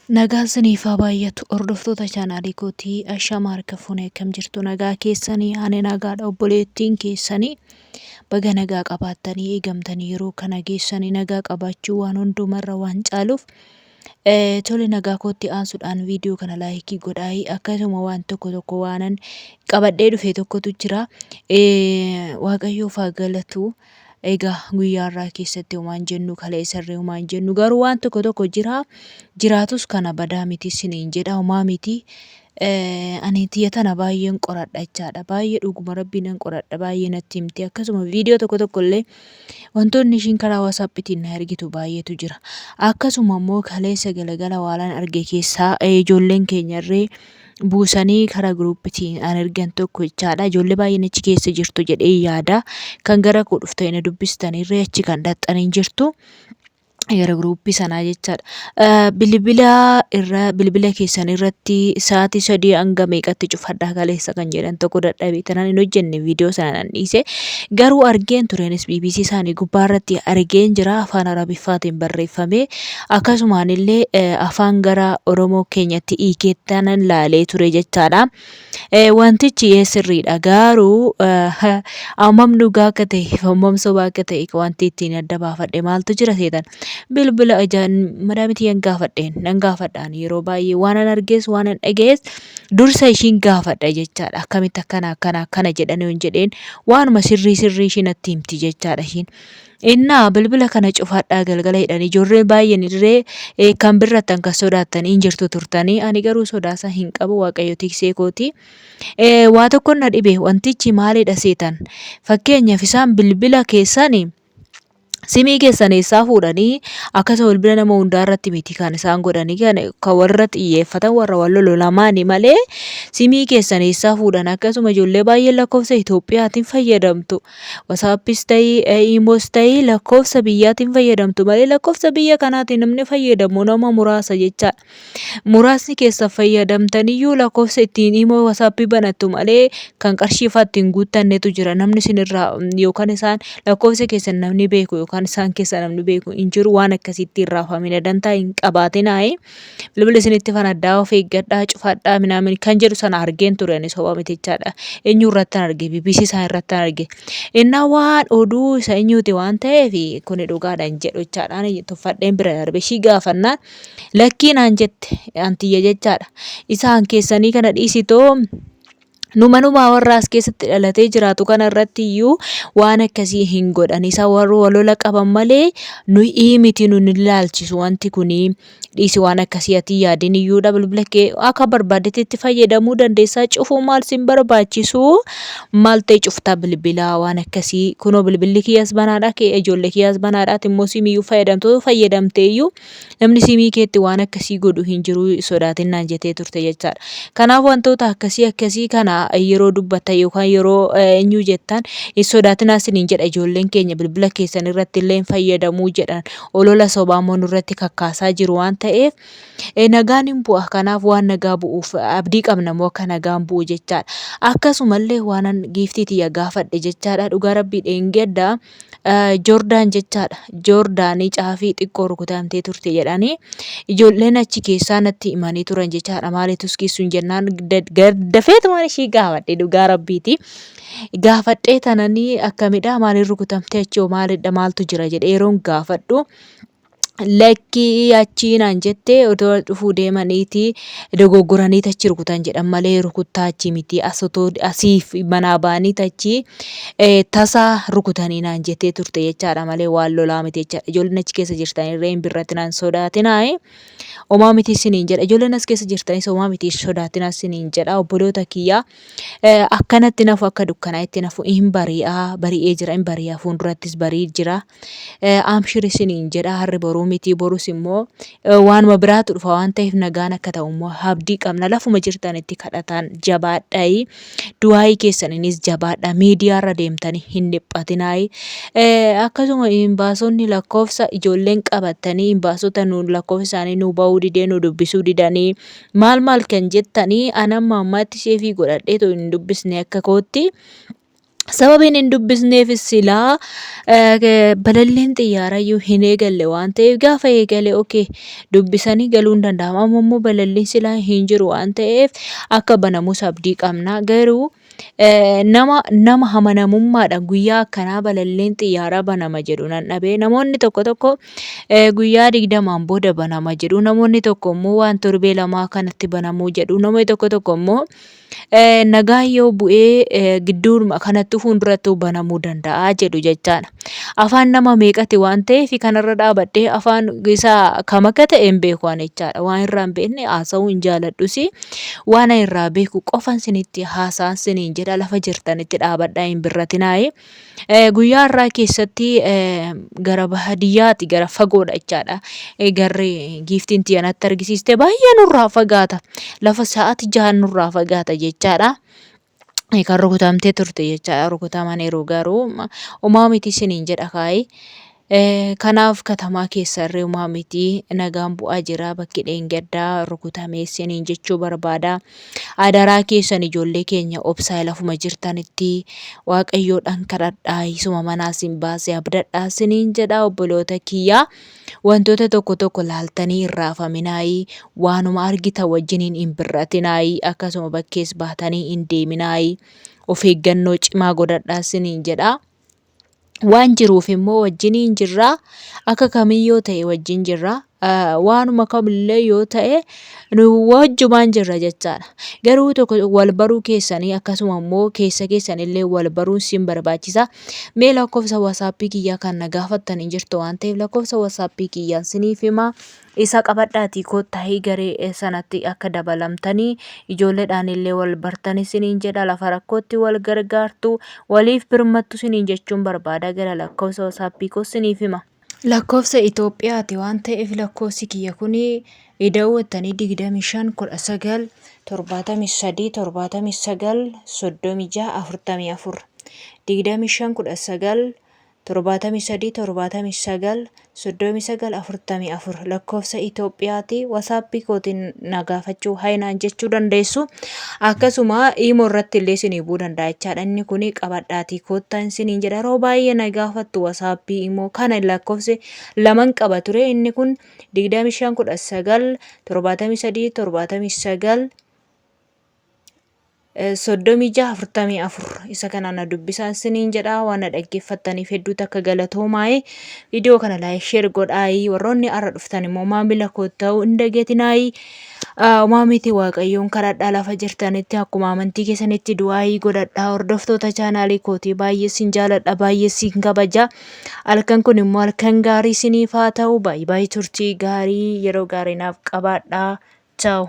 Nagaan siniif haa baay'atu hordoftoota chaanaalii kootii, ashama harka fuune, akkam jirtu? Nagaa keessanii? Ani nagaadha. Obboleettiin keessanii baga nagaa qabaattanii eegamtanii yeroo kana geessanii, nagaa qabaachuu waan hundumarra waan caaluuf. Tole, nagaa kootti aansuudhaan viidiyoo kana like godhaayi. Akkasuma waan tokko tokko waanan qabadhee dhufe tokkotu jira. Waaqayyoof haa galatu. Egaa guyyaa har'aa keessatti homaan jennu, kaleessarree homaan jennu, garuu waan tokko tokko jira. Jiraatus kana badaa miti siniin jedha, homaa miti. Ani tiyya tana baay'een qoradha jechaadha. Baay'ee, dhuguma rabbii nan qoradha, baay'ee natti himti. Akkasuma viidiyoo tokko tokko illee wantoonni ishiin karaa WhatsAppiitiin na ergitu baay'eetu jira. Akkasuma immoo kaleessa galagala waalaan arge keessaa ijoolleen keenya irree buusanii karaa groupitiin an ergan tokko jechaadha. Ijoollee baay'een achi keessa jirtu jedhee yaada. Kan gara koo dhuftanii na dubbistanirree achi kan dhaxxanii jirtu. Gara groupii sanaa jechaadha. Bilbila irra, bilbila keessan irratti sa'aatii 3 hanga meeqatti cufadhaa kaleessa kan jedhan tokko dadhabee tanaan hin hojjenne, viidiyoo sana nan dhiise. Garuu argeen tureenis BBC isaanii gubbaa irratti argeen jira, afaan Arabiffaatiin barreeffame. Akkasumaan illee afaan gara Oromoo keenyatti hiikeettanan laalee ture jechaadha. Wantichi sirriidha, garuu hammam dhugaa akka ta'e, hammam sobaa akka ta'e wanti ittiin adda baafadhe maaltu jira seetan? Bilbila ijaan madaamitii nan gaafadheen, nan gaafadhaan yeroo baay'ee waan an argees waan an dhaga'es dursa ishiin gaafadha jechaadha. Akkamitti akkana akkana akkana jedhanii yoon jedheen, waanuma sirrii sirrii ishiin natti himti jechaadha ishiin. Innaa bilbila kana cufadhaa galgala jedhanii, ijoolleen baay'een illee kan birrattan kan sodaattan hin jirtu turtanii, ani garuu sodaasa hin qabu, Waaqayyo tiksee kooti. Waa tokko na dhibe, wantichi maalidha seetan? Fakkeenyaaf isaan bilbila keessanii simii keessan eessaa fuudhanii? Akkasuma bilbila nama hundaa irratti miti kan isaan godhanii, kan warra xiyyeeffatan warra wal lolu lamaani malee, simii keessan eessaa fuudhan? Akkasuma ijoollee baay'een lakkoofsa Itoophiyaatiin fayyadamtu. WhatsAppis ta'ii Imos ta'ii lakkoofsa biyyaatiin fayyadamtu malee, lakkoofsa biyya kanaatiin namni fayyadamu nama muraasa jechaadha. Muraasni keessa fayyadamtaniyyuu lakkoofsa ittiin Imo, WhatsAppii banattu malee, kan qarshii fa'aa ittiin guuttannetu jira. Namni isinirraa yookaan isaan lakkoofsa keessan namni beeku yookaan isaan keessa namni beeku hin jiru. Waan akkasiitti hin raafamina, dantaa hin qabaatinaayi. Bilbila isinitti fanaddaa, of eeggadhaa, cufadhaa minaamin kan jedhu sana argeen ture ani, soba miti jechaadha. Eenyu irratti arge? BBC isaan irratti arge. Innaa waan oduu isa eenyuuti waan ta'eef, kuni dhugaadha hin jedhu jechaadha. Ani tuffadheen bira darbe. Ishii gaafannaan lakkii naan jette antiyya jechaadha. Isaan keessanii kana dhiisitoo, nu manumaa warra as keessatti dhalatee jiraatu kana irratti iyyuu waan akkasii hin godhan. Isa warra walola qaban malee nuyi miti, nu hin ilaalchisu wanti kuni, dhiisi waan akkasii ati yaadin iyyuudha. Bilbila kee akka barbaaddetti itti fayyadamuu dandeessaa, cufuu maal sin barbaachisu? Maal ta'e cuftaa bilbilaa waan akkasii? Kunoo bilbilli kiyyaas banaadha, kee ijoollee kiyyaas banaadha, ati immoo simiyyuu fayyadamtu fayyadamtee iyyuu namni simii keetti waan akkasii godhu hin jiru, sodaatinnaan jettee turte jechaadha. Kanaaf wantoota akkasii akkasii kana yeroo dubbattan yookaan yeroo eenyu jettan hin sodaatinaa isiniin jedha. Ijoolleen keenya bilbila keessan irratti illee hin fayyadamuu jedhan, olola sobaa immoo nurratti kakkaasaa jiru waan ta'eef, nagaan hin bu'a. Kanaaf waan nagaa bu'uuf abdii qabna immoo akka nagaan bu'u jechaadha. Akkasumallee waanan giiftii tiyya gaafadhe jechaadha. Dhugaa rabbii dheengadda Joordaan jechaadha. Joordaanii caafii xiqqoo rukutamtee turte jedhanii ijoolleen achi keessaa natti himanii turan jechaadha. Maalitu sun jennaan dafeetumaan ishii gaafadhe, dhugaa rabbiiti. Gaafadhee tananii akkamidha, maaliin rukutamtee, achi hoo maalidha, maaltu jira jedhee yeroon gaafadhu, lakkii achii naan jette, otoo dhufuu deemaniiti dogoggoranii achi rukutan jedhan malee, rukuttaa achi miti, as otoo asiif manaa ba'anii achi tasa rukutanii naan jettee turte jechaadha malee waan lolaa miti jechaadha. Ijoolleen achi keessa jirtan irree hin birratti naan sodaatinaa. Homaa miti isiniin jedha. Ijoolleen as keessa jirtanis homaa miti, sodaatinaa isiniin jedha. Obboloota kiyyaa, akkanatti nafu, akka dukkanaa itti nafu, hin bari'aa, bari'ee jira, hin bari'aa, fuuldurattis barii jira. Amshir isiniin jedha, harri boruu miti, borus immoo waanuma biraatu dhufa waan ta'eef, nagaan akka ta'u immoo abdii qabna. Lafuma jirtanitti kadhataan jabaadhaayi, du'aayii keessaniinis jabaadha, miidiyaarra deemtanii hin dhiphatinaayi. Akkasuma imbaasonni lakkoofsa ijoolleen qabatanii, imbaasota nu lakkoofsa isaanii nu ba'uu didee, nu dubbisuu didanii maal maal kan jettanii, an amma ammaatti save godhadheetu hin dubbisne akka kootti. Sababiin hin dubbisneefis silaa balalliin xiyyaarayyuu hin eegalle waan ta'eef gaafa eegale okay dubbisanii galuun danda'ama. Amma immoo balalliin silaa hin jiru waan ta'eef akka banamus abdii qabna. Garuu nama nama amanamummaadhaan guyyaa akkanaa balalliin xiyyaaraa banama jedhu nan dhabe. Namoonni tokko tokko guyyaa 20n booda banama jedhu. Namoonni tokko immoo waan torbee lamaa kanatti banamuu jedhu. Namoonni tokko tokko immoo nagaan yoo bu'ee gidduudhuma kanatti fuuldurattuu banamuu danda'a jedhu jechaadha. Afaan nama meeqati waan ta'eef kanarra dhaabadhee afaan isaa kam akka ta'e hin beeku ani jechaadha. Waan irraa hin beekne haasa'uu hin jaaladhus. Waan ani irraa beeku qofan sinitti haasa'an siniin jedha lafa jirtanitti dhaabadhaa hin birratinaayi. Guyyaa har'aa keessatti gara baadiyyaati gara fagoodha jechaadha. Garri giiftiin tiyya natti argisiiste baay'ee nurraa fagaata. Lafa sa'aati jahan nurraa fagaata jechaadha. Kan rukutamtee turte jechaadha. Rukutamaniiru garuu homaa miti isiniin jedha kaayi. Kanaaf katamaa keessarree homaa miti nagaan bu'aa jira bakki dheengaddaa rukutamee isiniin jechuu barbaada. Adaraa keessan ijoollee keenya obsaa lafuma jirtanitti waaqayyoodhaan kadhadhaa isuma manaa isin baase abdadhaa isiniin jedha obboloota kiyyaa. Wantoota tokko tokko laaltanii hin raafaminaayii waanuma argitan wajjiniin hin bir'atinaayii akkasuma bakkees baatanii hin deeminaayii of eeggannoo cimaa godhadhaa isiniin jedha. Waan jiruuf immoo wajjiniin jirra. Akka kamiyyoo ta'e wajjin jirra. Waanuma kamillee yoo ta'e nu wajjumaan jirra jechaadha. Garuu tokko wal baruu keessanii akkasuma immoo keessa keessanillee wal baruun sin barbaachisa. Mee lakkoofsa wasaappii kiyyaa kan na gaafattan hin jirtu waan ta'eef lakkoofsa wasaappii kiyyaan siniif hima. Isa qabadhaatii koottaahii garee sanatti akka dabalamtanii ijoolleedhaan illee wal bartan isiniin jedha. Lafa rakkootti wal gargaartu, waliif birmattu isiniin jechuun barbaada. Gara lakkoofsa WhatsApp koo isiniif hima. Lakkoofsa Itoophiyaati waan ta'eef lakkoofsi kiyya kuni ida'uu jettanii 25 19 73 79 36 44 25 19 73 79 39 44 lakkoofsa Itoophiyaati. Wasaappii kootiin na gaafachuu haynaan jechuu dandeessu. Akkasuma imoo irratti illee isinii bu'uu danda'a jechaadha. Inni kun qabadhaatii koottaa isiniin jedha. Yeroo baay'ee na gaafattu wasaappii imoo kana lakkoofsi laman qaba ture. Inni kun 25 19 73 79 36 44 isa kana na dubbisaa isiniin jedha. Waan na dhaggeeffattaniif hedduu takka galatoomaa'e. Viidiyoo kana laayik sheer godhaayi. Warroonni har'a dhuftan immoo maamila koo ta'uu hin dagetinaayi. Maamiti waaqayyoon kadhadhaa lafa jirtanitti akkuma amantii keessanitti du'aayii godhadhaa. Hordoftoota chaanaalii kootii baay'ee sin jaaladha, baay'ee sin kabaja. Halkan kun immoo halkan gaarii isiniif haa ta'u. Baay'ee baay'ee turtii gaarii yeroo gaarii naaf qabaadhaa. Chaaw.